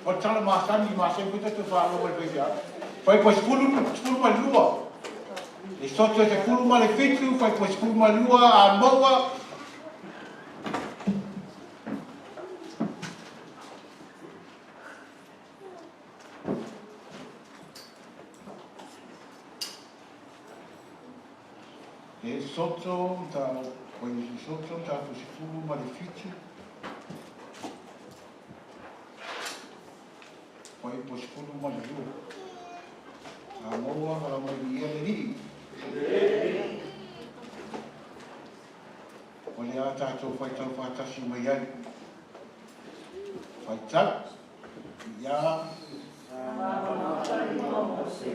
O le tala masani, masani foi tatou faalogo i le faifeau. Fuaiupu 12. Lesoto 17, fuaiupu 12, a maua. Lesoto, Lesoto, mataupu 17. Fuaiupu 12. A maua, valaau mai viia le Alii. O le a tatou faitau faatasi mai ai. Faitau. Ia. Na mamafa lima o Mose,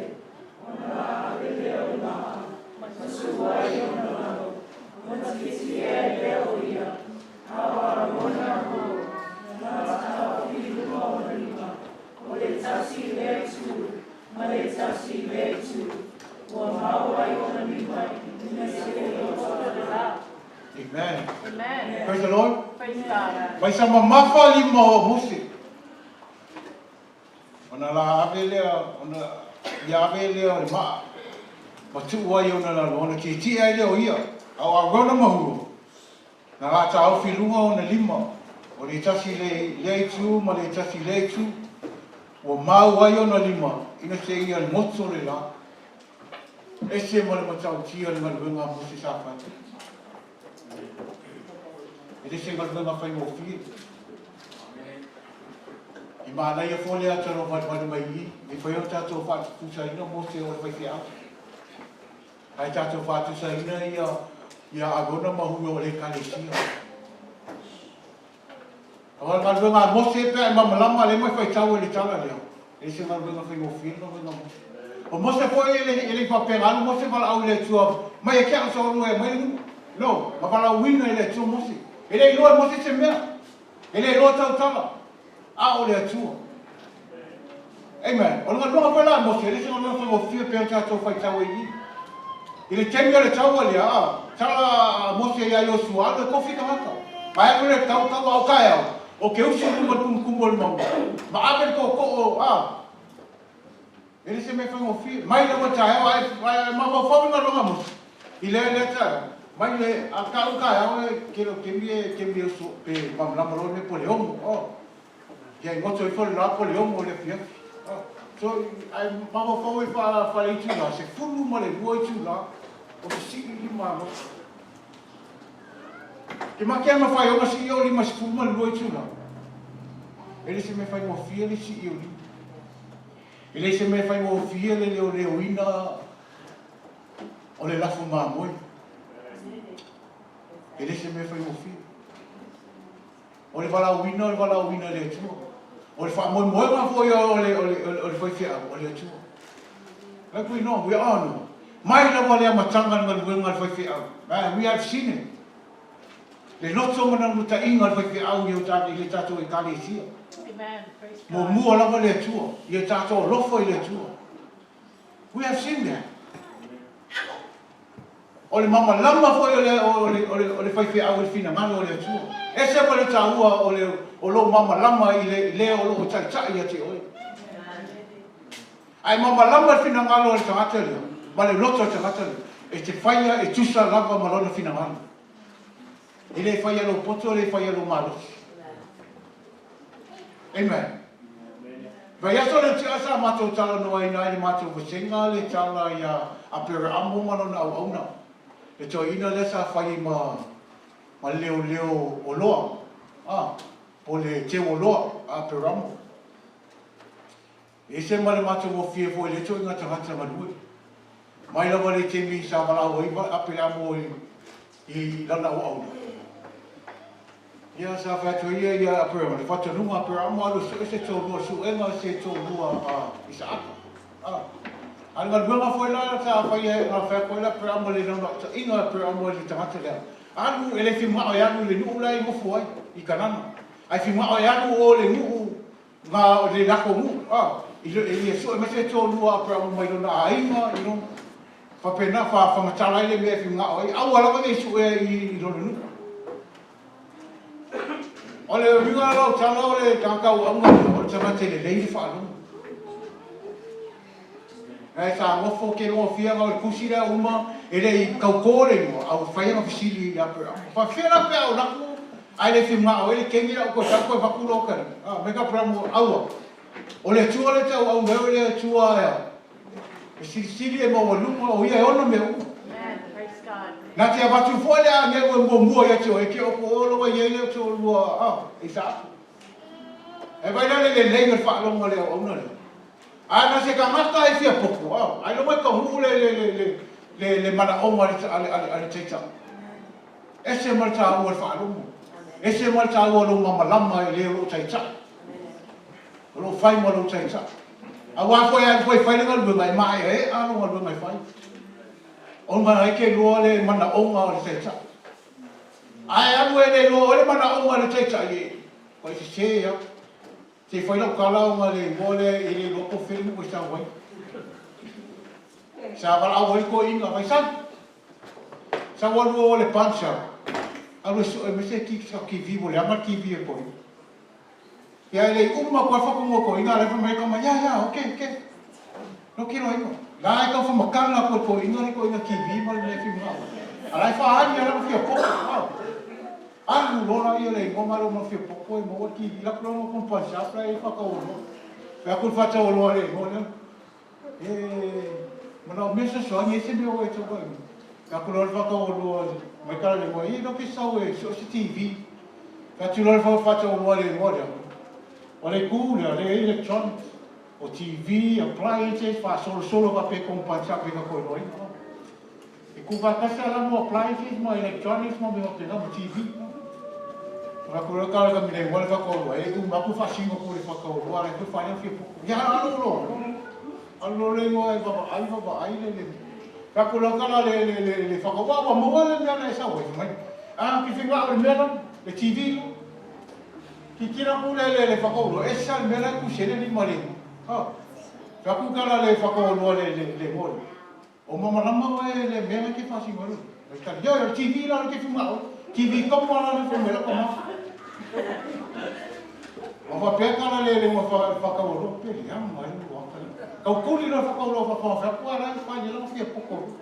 ona la ave lea o le maa, ma sua ai ona lalo, ona tietie ai lea o ia, a o Arona ma Hur, na taofi i luga o ona lima, o le tasi i lea itu, ma le tasi i lea itu, ua mau ai ona lima ina seia ota le la. Amen. Amen. Praise the Lord. Praise God. Mai sa mamafa lima o Mose. Ona la ave lea, ona ia ave lea o le maa, ma tuu ai ona lalo, ona tietie ai lea o ia, a o Arona ma Huro, na la taofi i luga ona lima, o le tasi le lea itu ma le tasi lea itu, ua mau ai ona lima ina seia le goto le la. Ese ma le matautia le galuega a Mose sa fai. E le se galuega faigofie. E manaia foi le ata o valevale mai i i, e fai o tatou faatutusaina Mose o le faifeau. Ae tatou faatusaina ia ia Arona ma Hura o le Ekalesia. O le galuega a Mose pe a e mamalama lea mai faitau ai le tala lea. E le se galuega faigofie le galuega a Mose. O Mose foi e le, e le i faapea na alu Mose valaau i le Atua, mai e te au saolua e aumai le nuu. No, na valaauina e le Atua Mose. E le iloa e Mose se mea. E le iloa tautala. A o le Atua. Amen. O le galuega foi la a Mose, e le se galuega faigofie pei ona tatou faitau ai i i. I le taimi o le taua lea, a, tala a Mose iā Iosua, alu e kofi tagata. Ae alu le tau, tau a o taeao, o ke usu i luma o le kumukumu o le mauga, ma ave le tootoo, a, e le se mea faigofie. Mai lava i taeao, ae, ae mafaufau i galuega a Mose, i lea, lea taeao, mai le, a tau taeao e tele o taimi e taimi e usu, pe malamalama loa le mea po o le 6, oh. Ia i goto ifo le la po le 6 i le afiafi. So, ae mafaufau ai faale-itula, 12 itula o sisii lima a Mose. Ke make ana whai ona sii o lima 12 itula. E le se mea faigofie le sii o lima. E le se mea faigofie le leoleoina o le lafo mamoe. E le se mea faigofie. O le valaauina o le valaauina e le Atua. O le faamoemoega foi o le, o le, o le faifeau, o le Atua. Like we know, we all know. Mai lava le amataga le galuega a le faifeau. Man, we have seen it. Le loto ma naunutaiga a le faifeau i, i le tatou ekalesia. Amen. Praise God. Muamua lava le Atua. Ia tatou alofa i le Atua. We have seen that. O le mamalama foi o le, o le, o le, o le faifeau i le finagalo o le Atua. Ese ma le taua o, le, o lou mamalama i le, i le o loo taitai ia te oe. Ae mamalama le finagalo o le tagata lea, ma le loto o le tagata lea, e te faia e tusa lava ma lona finagalo. E le faia lou poto, e le faia lou malosi. Amen. Vaiaso lea ua tea sa matou talanoaina ai le matou vasega le tala ia Aperaamo ma lona auauna, le toeaina lea sa fai ai ma ma le leoleo oloa, a, po o le teu oloa a Aperamo. E ese ma le matagofie foi lea toeaiga tagata galue. Mai lava le taimi sa valaau ai Aperamo i lana auauna. Ia, sa fai atu ai ia ia Aperamo, le faatonuga a Aperamo, alu e sue se toalua, suega se toalua a Isaaka. A, a le galuega foi la sa fai ai, na fai atu ai le Aperamo i le naunautaiga a Aperamo i le tagata lea, alu, e le fimao e alu i le nuu la e nofo ai, i Kanana, ae fimao e alu o le nuu nga o le lako nuu, a, i le, ia sue mai se toalua a Aperamo mai lona aiga, i lona, faapena, fa, famatala ai le mea e fimao ai, aua lava ne i suea i lona nuu. O le uiga o lau tala o le tagata auauna lea, o le tagata e lelei le faalogo. Ae sa nofo ke logofia na o le tusi lea uma e le i tauto le igoa, a ua fai ana fesili ia Aperama. E faapefea la pe a ou alu atu ae le fia manao ai le keni la ou toe sau toe avatu lou tali. A, make Aperama, aua. O le Atua lea e te auauna ai o le Atua e a? E silisili e maualuga, o Ia e ona mea uma. Na te avatu foi le agelu e muamua ia te oe, e te oo po o lou ai ai lea o te olua a, Isaako. E vaai la le lelei o le faalogo a le auauna lea. A na se tagata e fia popo, a, ailoga e taunuu le, le, le, le, le, le manaoga a le, a le, a le, a le Taitai. Ese ma le taua o le faalogo. Ese ma le taua o lou mamalama i le o lo o taitai. O lo o fai ma lou taitai. Aua foi e alu foi e fai le galuega, e maeaea lou galuega e fai. Ona e te iloa le manaoga o le taitai. Ae alu e le iloa oe le manaoga o le taitai, e ua e sese lava. Se i fai lau tala ona le igoa lea e le iloa po o fea le nuu e sau ai. Sa valaau ai le toeaina, fai sau. Sau alu o le punch up. Alu e sue mai se TV ua leaga le TV a le toeaina. Ia e le i uma atu ai le faatonuga o toeaina a o la e fai mai le tama, ya ya, ok, ok. Loki loa igo. La e tau whamakana atu e toeaina le toeaina TV ma le mea e whiu ngao. A la e whaali a lana whia poko. Alu loa la ia le igoa ma lona whia poko e maua le TV. La ku lona kon paisa la e whakaoloa. Fai atu le whataoloa le igoa lea. E manaomia se fesoasoani e se mea ua e tau ai. Fai atu loa le whakaoloa mai kala le igoa, i loki sau e so o se TV. Fai atu loa le whataoloa le igoa lea. O le ku lea, le electronics. O TV, appliances, faasolosolo faapea company sa peka koe loa ina. E ku faatasi a la mo appliances ma electronics ma mea faapena ma TV. Ona ku loa kala ka mile wale whakaoloa, e uma aku whasingo ku le whakaoloa, lai ku whaia whia poko. Ia alo lo, alo lo le ngoa e vava ai, vava ai le le. Ka ku loa kala le le le le whakawa, wa maua le mea na e sa wai mai. Ah, ki whinga o le mea na, le TV lo. Titiro aku le le le whakaoloa, ese a le mea la e kusele lima le. Ha. Ka ku kala le whakaoloa le le le ngole. O mamalama oe le mea la ke whasi ngole. Mai tali, yo, yo, TV la le ke whinga o. TV koma la le whamela koma. O whapea kala le le ngwa whakaoloa, pe le ama e lua kala. Kau kuli loa whakaoloa whakawhia, kua la e whai le fia poko.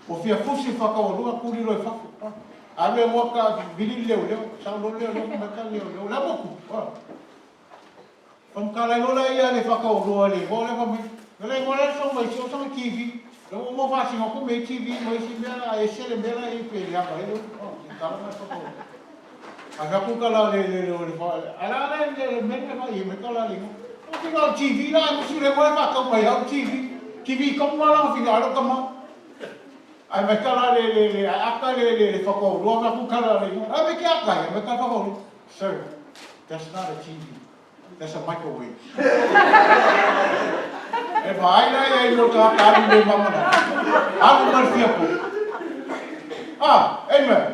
O fia fusi whakaoloa kuli loa whako. Alu e moa ka vili le leoleo, sau loa le leoleo ma ka leoleo, la moku. Whamkala lola ia le whakaoloa le igoa le whamai. Le igoa le sau mai si o sanga TV. Le o mo whasinga ko me TV mai si mea la e sele mea la e pe le anga e le o. Kala mai whakaoloa. A ka ku kala le le le le wha. Ala ala le le me le mai me kala le. O ki ngau TV la e musu le moe whakau mai au TV. TV kamu ala nga whiga alo kama. Ai mai kala le le le ai aka le le le whakaoloa nga ku kala le ai mai ke aka ai mai kala whakaoloa. Sir, that's not a TV. That's a microwave. E vaai la ia i lo ta alu le mama na. Alu mai fia po. Ah, amen.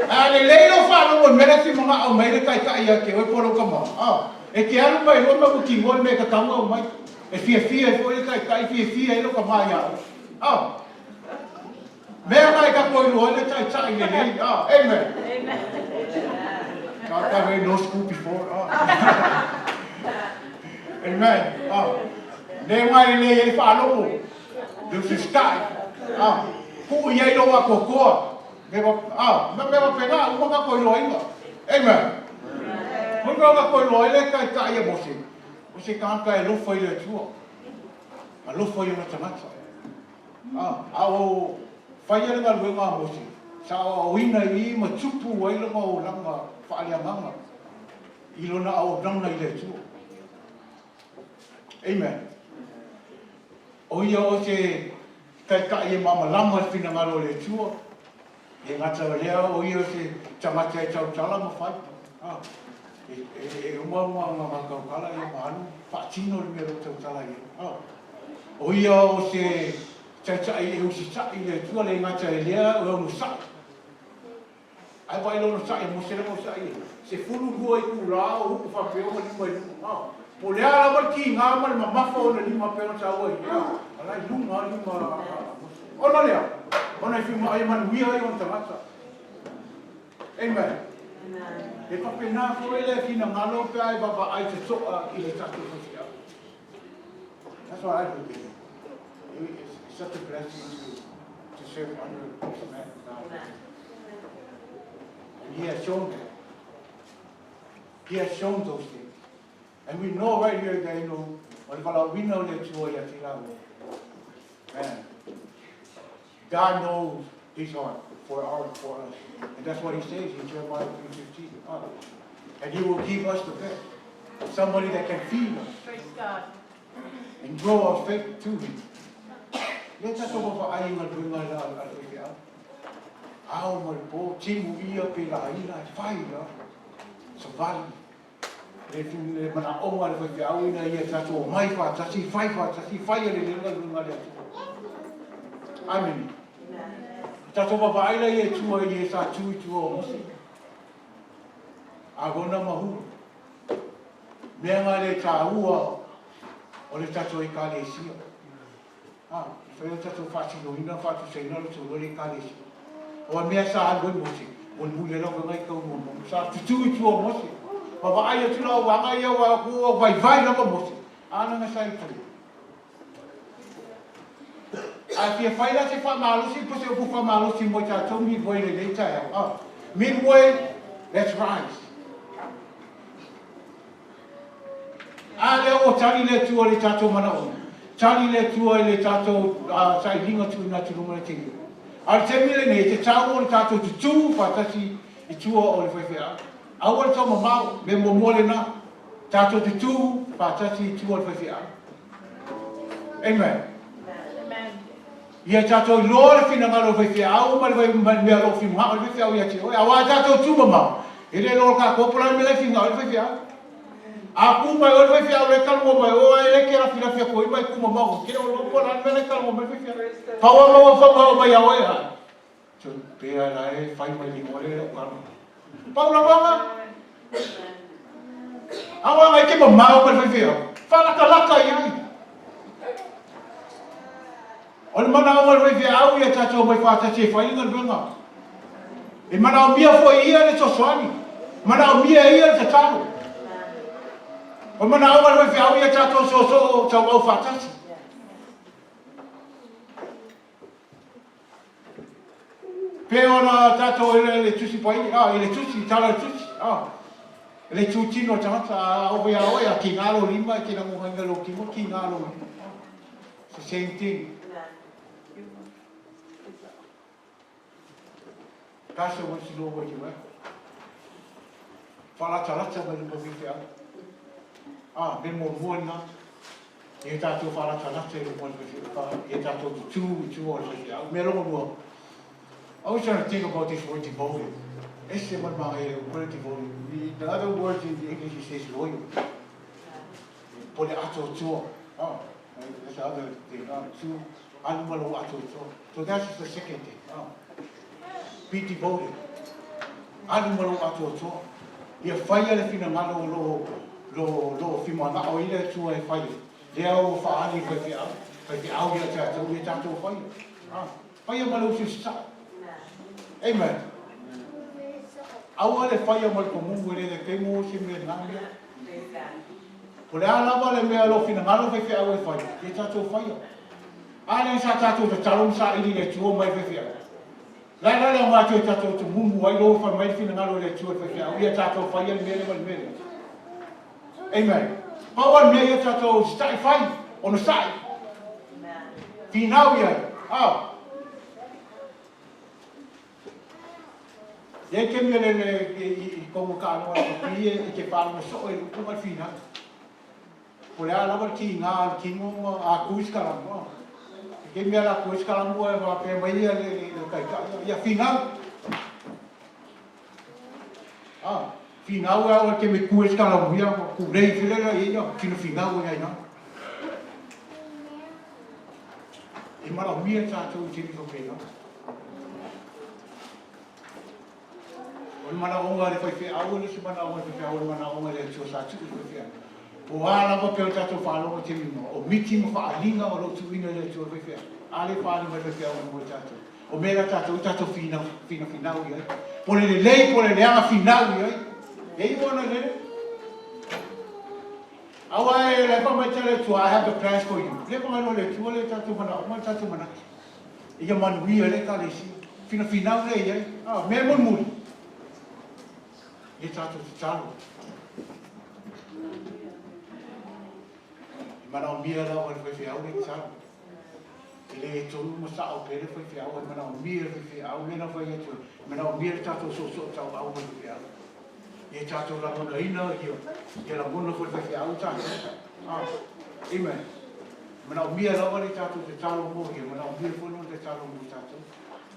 A le lei lo whānau o mele fi mga au mai le kai kai ia ke oe polo kama. Ah, e ke alu mai lo ma ki ngoi me ka taunga o mai. E fia fia e foi le kai kai fia fia e lo kama ia. Oh. Mea mai ka koe loa le taitai lelei. Oh, amen. Amen. Ka ka we no school before. Oh. Amen. Oh. Ne mai le e whaalogo. Le usistai. Oh. Ku i ai loa kokoa. Me wa, oh, me me wa pena uma ka koe loa inga. Amen. Amen. Ka koe loa le taitai e Mose. O se kāka e lofa i le Atua. Alofa i ona tagata. A o faia le galuega a Mose, sa aoaoina i i ma tupu ai lona olaga faaleagaga i lona auaunaga i le Atua. Amen. O ia o se Taitai e mamalama i le finagalo o le Atua, E gata o lea o ia o se tagata e tautala ma fai. A, e, e, e uma uma nga nga tautala ia ma alu faatino le mea o lo o tautala i ai. A, o ia o se taitai e usisaʻi i le Atua, le gata e lea o e onosaʻi. Ai vaai le onosaʻi a Mose lea onosaʻi e 12 itulā o upu faapea ma lima i luga. A, po o le a lava le kīgā ma le mamafa o ona lima pei ona taua i lea, a la i luga lava lima a Mose. Ona lea, ona e whiunga ai e manuia ai ona tagata. Amen. E faapena foi le finagalo pe a e vaavaai totoa i le tatou faifeau. That's what I look at it. It's such a blessing to serve under this man of God. And he has shown that. He has shown those things. And we know right here that, o le valaauina o le Atua ia te lāua. Man, God knows his heart for us. And that's what he says in Jeremiah 3:15. And he will give us the best. Somebody that can feed us. Praise God. And grow our faith to him. Lea tatou vaavaai i galuega a le faifeau. Ao ma le po, timu ia pe laina e fai la. Savali. Le le manaoga a le faifeau ina ia tatou omai faatasi, fai faatasi, faia lelei le galuega a le Atua. Amene. Tatou vaavaai laia i tua i e sa tu i tua o Mose. Arona ma Hura. Mea nga le taua o le tatou Ekalesia. A, e fai o tatou faatinoina, faatusaina lo tou le Ekalesia. O a mea sa alu ai Mose, mulimuli ai lau vaega i tau muamua. Sa tutū i tua o Mose. Vaavaai atu lau vaega ia ua ua vaivai lava Mose. A lana sa i faia. A fia fai la se faamalosi po se upu faamalosi mo i tatou Midway i lenei taeao. A, Midway, let's rise. A lea ua tali le Atua i le tatou manaoga. Tali le Atua i le tatou sailiga tuuina atu i luma o le taimi. A o le taimi lenei, e tatau ona tatou tutū faatasi i tua o le faifeau. Aua le taumamao, mea muamua lena, tatou tutū faatasi i tua o le faifeau. Amen. Amen. Ia tatou iloa le finagalo o le faifeau ma le mea o lo o fimagao ai le faifeau ia te oe. Aua a tatou tumamao, e le iloa e tatou po o le a le mea la e figao ai le faifeau. A ku mai oe le faifeau la e talanoa mai oe, ae le te lafilafi atu ai ma e tumamao oe, ke o iloa po o le a le mea la e talanoa mai le faifeau. Pau lava ua fagao mai ia oe, a pea la e fai mai le igoa lea i lau tala. Pau lava na. Aua ngai ke mamao ma le faifeau. Faalatalata i ai. O le manaoga o le faifeau ia tatou omai faatasi e fai le galuega. E manaomia foi ia le fesoasoani. Manaomia e ia le tatalo. O le manaoga o le faifeau ia tatou soosoo tauau faatasi. Pe ona tatou i le Tusi Paia, a, i le Tusi, tala o le Tusi, a, le itutino o le tagata, a ova iā oe, a kīnā lou lima, e te lagonaina lou tino, kīnā lou lima. It's the same thing. Pastor wants to know where you at. Faalatalata mai luma o faifeau. A, me muamua lena. Ia tatou faalatalata i luma o le faifeau, ia tatou tutū i tua o le faifeau. Mea longa lua, I was trying to think about this word devoted. Ese ma le magaia le upu lea devoted. In other words, in English it says loyal. Po le atoatoa. Oh, that's the other thing. Oh, tu alu ma lou atoatoa. So that's the second thing. Oh. Be devoted. Alu ma lou atoatoa. Ia faia le finagalo o lo lo lo fimanao ai le Atua e fai ai. Lea ua faaali i faifeau, faifeau ia tatou, ia tatou faia. Ah, faia ma le usiusisao. Amen. Aua le faia ma le tomumu e le le kemo se mea na mea. Po le a lava le mea o lo finagalo faifeau e fai, ia tatou faia. A lea sa tatou tatalo ma saili i le Atua mai faifeau. La la le aoga toe tatou tumumu ai lo fai mai le finagalo o le Atua i le faifeau, ia tatou faia le mea lea ma le mea lea. Amen. Pau lava le mea ia tatou sita'i fai, onosai. Finau i ai. Ah. Ia i taimi le le i kongo taaloga lakapi e te faalogo soo i le upu ma le finau. Po o le a lava le tiga o le tino ma a tu i se kalamu. I taimi a la tu ai se kalamu ae faapea mai ia le taitai, ia finau. A, finau e au e te me tu ai se kalamu ia, kulei fele la ia, tino finau ai ina. E manaomia tatou i taimi faapena. O le manaoga a le faifeau e le o se manaoga a le faifeau, o le manaoga a le Atua sa tuu i le faifeau. Po o a lava pea o tatou faalogo i taimi uma, o miti ma faaaliga o lo o tuuina e le Atua i le faifeau. A lea e faaali mai le faifeau mo i tatou. O mea la tatou tatou finau finafinau i ai. Po o le lelei po o le leaga finau i ai. E iu ona lele. Aua e la e fai mai le Atua, I have the plans for you. Le fagalo le Atua le tatou manaoga le tatou manatu. Ia manuia le Ekalesia. Finafinau lea i ai. Ah, mea mulimuli. Ia tatou tatalo. E manaomia lava le faifeau le tatalo. E le tonu ma sao pea le faifeau, e manaomia le faifeau, lea na fai atu, e manaomia le tatou soosoo tauau ma le faifeau. Ia tatou lagonaina ia, ia lagona foi le faifeau tatou. Ah, amen. E manaomia lava le tatou tatalo mo ia, manaomia foi lona tatalo mo tatou.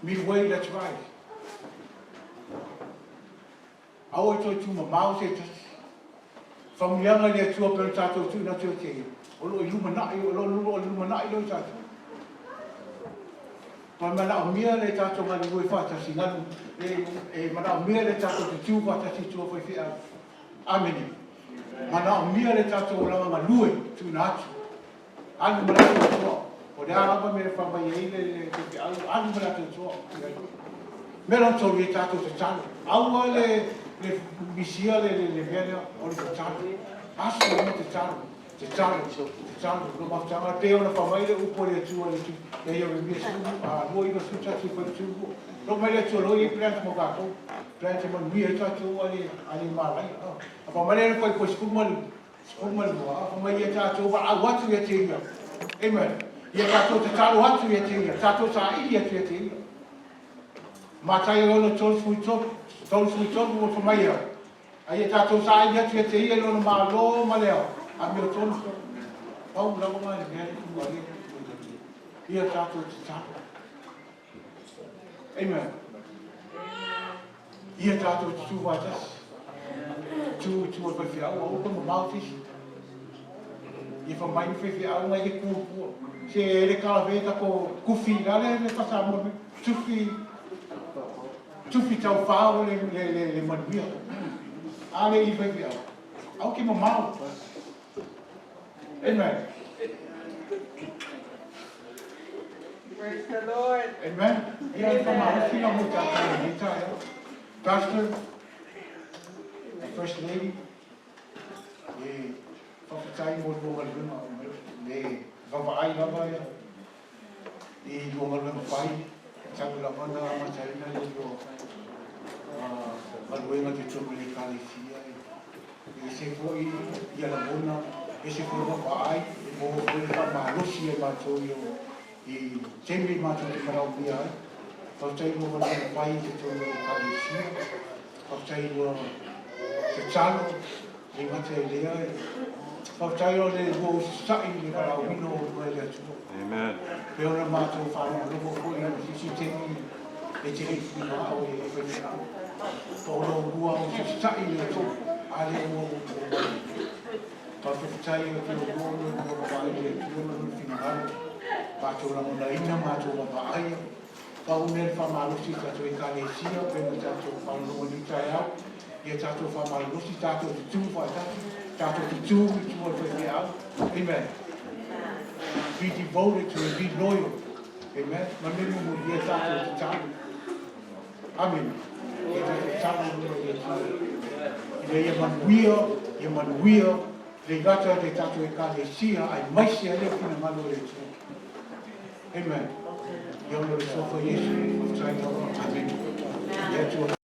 Midway, let's rise. Aua e toe tumamao se tasi. Famuliaga i le Atua pei ona tatou tuuina atu ia te Ia, o lo o i lumanai, o lo o lumanai loa i tatou. Ua manaomia le tatou galulue faatasi, galu, e, e manaomia le tatou tutū faatasi i tua faifeau. Amene. Manaomia le tatou olaga galue tuuina atu. Alu ma le latou toa. O le a lava mea e fai mai ai le faifeau, alu ma le latou toa. Mea lona tolu, ia tatou tatalo. Aua le le misia le le mea lea o le tatalo. Aso uma tatalo, tatalo, tatalo. Lo mafutaga e pei ona fai mai le upu a le Atua i le tu, ia Ieremia 29, 1. Lo mai le Atua, lo i ai plans mo tatou. Plans e manuia ai tatou a le a le malaia. A fai mai le fai ko 12, a fai mai ia tatou valaau atu ia te ia. Amen. Ia tatou tatalo atu ia te ia, tatou saili atu ia te ia. Mataio 6, 33, 33 ua fai mai ia, a ia tatou saili atu ia te ia i lona Malo ma le amiotonu. Pau lava ma le mea le ua le ia tatou tatalo. Amen. Ia tatou tutū faatasi. Tu i tua o le faifeau, aua pe mamao se isi. Ia fai mai ni faifeau ngai le kuapua. Se e le kalave tako kufi la le le Samoa me tufi tufi taufao le le le, le manuia. A le i faifeau. Au ke mamao. Amen. Praise the Lord. Amen. Ia le whakamārosina mo tātou i lenei taeao. Pastor, the First Lady, e whawhetai mo lua galuega, le vaavaai lava ia i lua galuega fai, talu lava na amataina le lua galuega i totonu o le Ekalesia. E ese foi ia lagona, ese foi vaavaai, e maua foi le faamalosi e matou i i taimi matou te manaomia ai. Faafetai i lua galuega fai i totonu o le Ekalesia. Faafetai i lua tatalo, le gata i lea, faafetai o le lua usisa'i i le valaauina o lua e le Atua. Amen. Pei ona matou faalogologo foi i se isi taimi e te le i finagao e faifeau. Pa o lou lua usisa'i i le Atua, a lea ua ua Faafetai o te lua o le lua vaavaai i le Atua ma lona finagalo, matou lagonaina, matou vaavaaia. Pau mea le faamalosi i tatou Ekalesia pei ona tatou faalogologo i lenei taeao, ia tatou faamalolosi, tatou tutū faatasi, tatou tutū i tua o le faifeau. Amen. Be devoted to and be loyal. Amen. Ma le mea mulimuli, ia tatou tatalo. Amene. Ia tatou tatalo i luma i le Atua ina ia manuia, ia manuia le gata le tatou Ekalesia aemaise ai le finagalo o le Atua. Amen. Ia ona o le suafa o Iesu, faafetai lava. Amene. Le Atua.